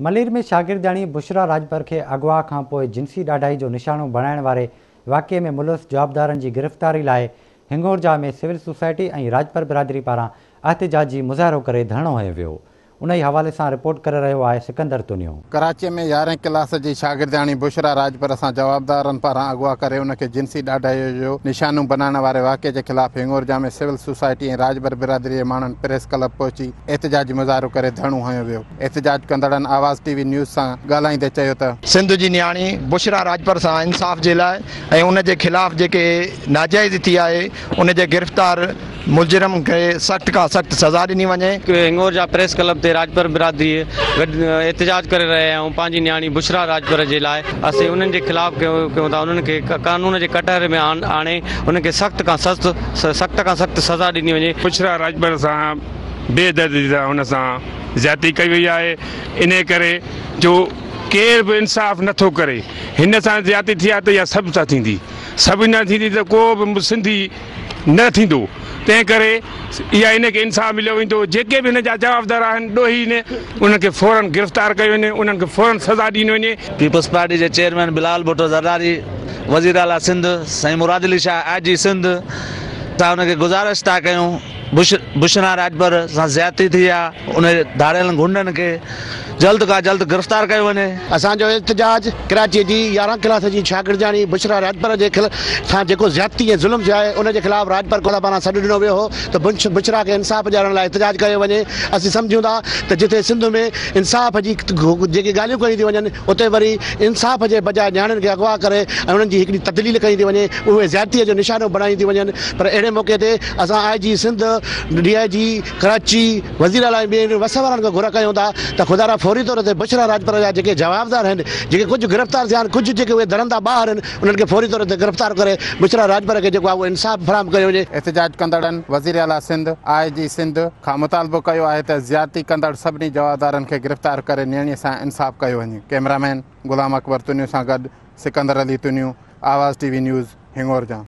ملير ۾ شاگردياڻي بشريٰ راڄپر کي اغوا کانپوء جنسي ڏاڍائي جو نشانو بڻائڻ واري واقعي ۾ ملوث جوابدارن جي گرفتاري لاء هنڱورجا ۾ سول سوسائٽي ۽ راڄپر برادري پاران احتجاجي مظاهرو ڪري ڌرڻو هنيو ويو. انهي حوالي سان رپورٽ ڪري رهيو آهي سڪندر تنيو. ڪراچيء ۾ يارهين ڪلاس جي شاگردياڻي بشريٰ راڄپر سان جوابدارن پاران اغوا ڪري ان کي جنسي ڏاڍائي جو نشانو بنائڻ واري واقعي جي خلاف هنڱورجا ۾ سول سوسائٽي ۽ راڄپر برادري جي ماڻهن پريس ڪلب پهچي احتجاجي مظاهرو ڪري ڌرڻو هنيو ويو. احتجاج ڪندڙن آواز ٽي وي نيوز سان ڳالهائيندي چيو ته. سنڌ جي نياڻي بشريٰ راڄپر سان انصاف جي لاء ۽ ان جي خلاف جيڪي ناجائزي ٿي آهي ان جي گرفتار مجرم کي سخت کان سخت سزا ڏني وڃي. هنڱورجا پريس ڪلب تي راڄپر برادري گڏ احتجاج ڪري رهيا آهيون پنهنجي نياڻي بشريٰ راڄپر جي لاء اسين انهن جي خلاف ڪيون ٿا انهن کي قانون جي ڪٽهري ۾ آڻي انهن کي سخت کان سخت کان سخت سزا ڏني وڃي. بشريٰ راڄپر سان بي دردي سان ان سان زيادتي ڪئي وئي آهي انهي ڪري جو ڪير به انصاف نه ٿو ڪري هن سان زيادتي ٿي آهي ته اها سڀ سان ٿيندي سڀني سان ٿيندي ته ڪو به سنڌي نه ٿيندو تنهن ڪري اها ان کي انصاف مليو ويندو جيڪي به هن جا جوابدار آهن ڏوهي آهن انهن کي فورن گرفتار ڪيو وڃي انهن کي فورن سزا ڏني وڃي. پيپلز پارٽي جي چيئرمين بلاول ڀٽو زرداري، وزير اعليٰ سنڌ سائين مراد علي شاهه، آء جي سنڌ سان ان کي گذارش ٿا ڪيون بشريٰ راڄپر سان زيادتي ٿي آ ان ڌاڙيلن غنڊن کي جلد کان جلد گرفتار ڪيو وڃي. اسان جو احتجاج ڪراچي جي 11 ڪلاس جي شاگردياڻي بشريٰ راڄپر جي سان جيڪو زيادتي ۽ ظلم ٿيو آهي ان جي خلاف راڄپر ڪولا پاران سڏ ڏنو ويو هو ته بشريٰ کي انصاف ڏيارڻ لاء احتجاج ڪيو وڃي. اسين سمجهون ٿا ته جتي سنڌ ۾ انصاف جي جيڪي ڳالهيون ڪيون ٿيون وڃن اتي وري انصاف جي بجاء نياڻين کي اغوا ڪري ۽ انهن جي هڪڙي تذليل ڪئي ٿي وڃي، اهي زيادتيء جو نشانو بڻايون ٿي وڃن پر اهڙي موقعي تي اسان آء جي سنڌ، ڊي I جي ڪراچي، وزير اعليٰ ۽ ٻين وس وارن کان گهر ڪيون ٿا ته خدارا فوري طور تي بشريٰ راڄپر جا جيڪي جوابدار آهن، جيڪي ڪجهه گرفتار ٿيا آهن، ڪجهه جيڪي اهي درندا ٻاهر آهن، انهن کي فوري طور تي گرفتار ڪري بشريٰ راڄپر کي جيڪو آهي اهو انصاف فراهم ڪيو وڃي. احتجاج ڪندڙن وزيراعليٰ سنڌ، آء جي سنڌ کان مطالبو ڪيو آهي ته زيادتي ڪندڙ سڀني جوابدارن کي گرفتار ڪري نياڻيء سان انصاف ڪيو وڃي. ڪئميرامين غلام اڪبر تنيو سان گڏ سڪندر علي تنيو، آواز ٽي وي نيوز، هنڱورجا.